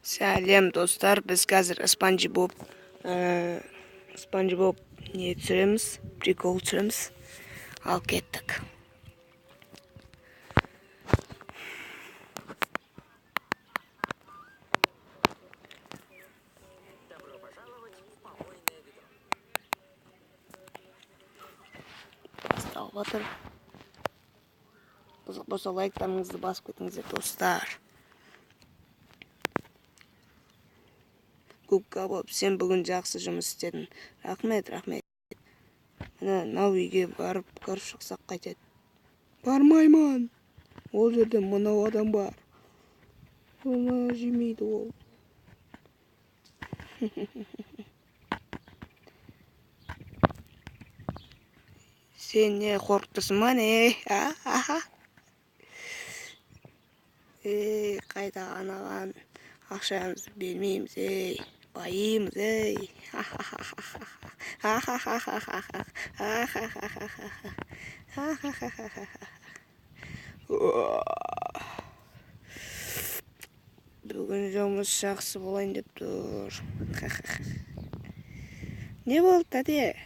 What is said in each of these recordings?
Сәлем, достар, біз қазір Спанч Боб, Спанч Боб не түсіреміз, прикол түсіреміз. Ал кеттік. Добро пожаловать в помойное ведро. Басталып жатыр. Қызық болса, лайктарыңызды басып кетіңіздер, достар. Губка Боб, сен бүгін жақсы жұмыс істедің. Рахмет, рахмет. Міне, мынау үйге барып көріп шықсақ қайтеді. Бармаймын. Ол жерде мынау адам бар. Оны жемейді ол. Сен не қорқып тұрсың ба, не? А? Ей, қайда анаған ақшамызды бермейміз, ей. Байимыз, ей. Бүгін жұмыс жақсы болайын деп тұр. Не болды, тәте?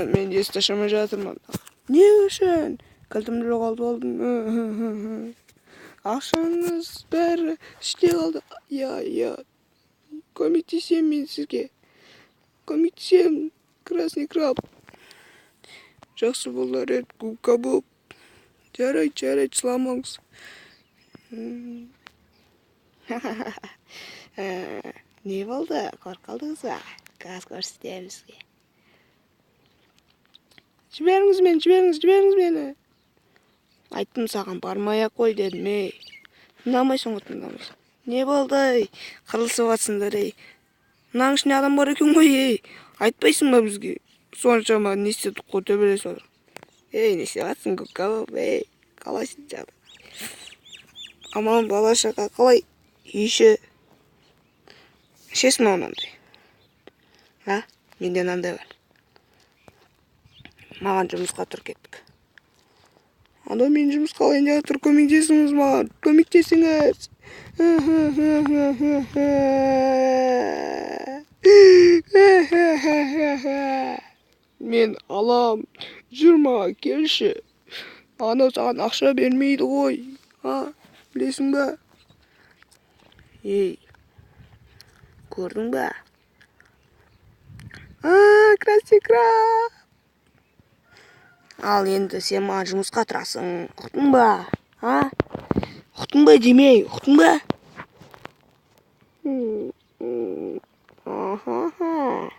Мен есікті аша алмай жатырмын. Не үшін? Кілтімді жоғалтып алдым. Ақшаңыз бәрі іште қалды. Иә, иә. Көмектесемін мен сізге. Көмектесемін, Красный краб. Жақсы болар еді, Губка Боб. Жарайды, жарайды, жыламаңыз. Не болды? Қорқып қалдыңыз ба? Газ көрсетемін сізге. Жіберіңіз мені, жіберіңіз, жіберіңіз мені. Айттым саған, бармай ақ қой дедім, ей. Тыңдамайсың ғой, тыңдамайсың. Не болды, ей? Қырылысып жатсыңдар, ей. Мынаның ішінде адам бар екен ғой, ей. Айтпайсың ба бізге? Соншама не істедік қой, төбелесіп жатыр. Ей, не істеп жатсың, Губка Боб, ей? Қалайсың, жағдай? Аман, бала шаға қалай? Үй іші. Ішесің ба мынандай? А? Менде мынандай бар. Маған жұмысқа тұр, кеттік. Анда мен жұмысқа алайын деп жатыр, көмектесіңіз маған, көмектесіңіз. Мен алам, жүр маған, келші. Анау саған ақша бермейді ғой, а, білесің ба? Ей, көрдің ба? А, Красный краб. Ал енді сен маған жұмысқа тұрасың, ұқтың ба? А? Ұқтың ба демей, ұқтың ба? Ахаха.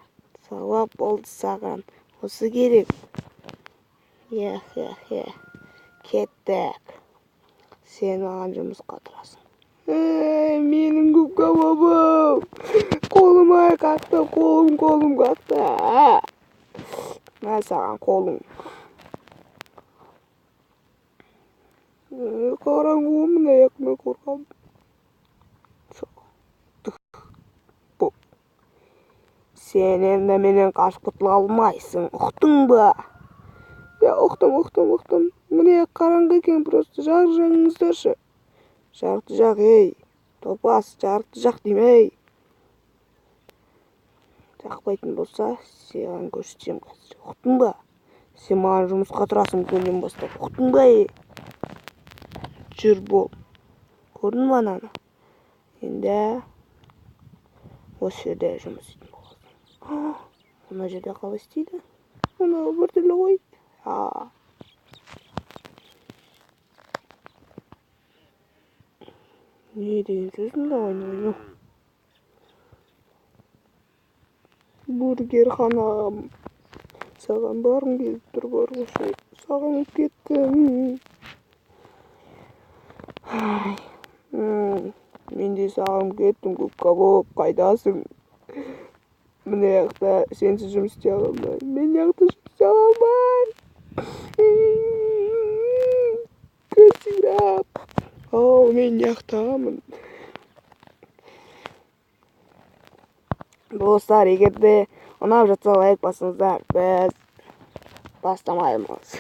Сауап болды саған. Осы керек. Иә, иә, иә. Кеттік. Сен маған жұмысқа тұрасың. Ей, менің Губка Бобым. Қолыма қақты, қолым, қолым қақты. Мә саған қолың. Қараңғы ғой, мына аяқпен қорқамын. Сен енді менен қашып құтыла алмайсың, ұқтың ба? Иә, ұқтым, ұқтым, ұқтым. Міне қараңғы екен, просто жарық жағыңыздаршы. Жарықты жақ, ей. Топас, жарықты жақ деймін, ей. Жақпайтын болса, саған көрсетемін қазір. Ұқтың ба? Сен маған жұмысқа тұрасың бүгіннен бастап. Ұқтың ба, ей? Жүр бол. Көрдің ба ананы? Енді осы жерде жұмыс істейтін боласың. Мына жерде қалай істейді? Мынау біртүрлі ғой. А. Не деген сөз мынау, айналайын? Бургерханам. Саған барғым келіп тұр бар ғой. Сағынып кеттім. Ай, мен де сағынып кеттім, Губка Боб, қайдасың? Мына жақта сенсіз жұмыс істей аламын. Мен мына жақта жұмыс істей аламын. Красный краб. Ау, мен мына жақтамын. Достар, егер де ұнап жатса, лайк басыңыздар. Біз бастамаймыз.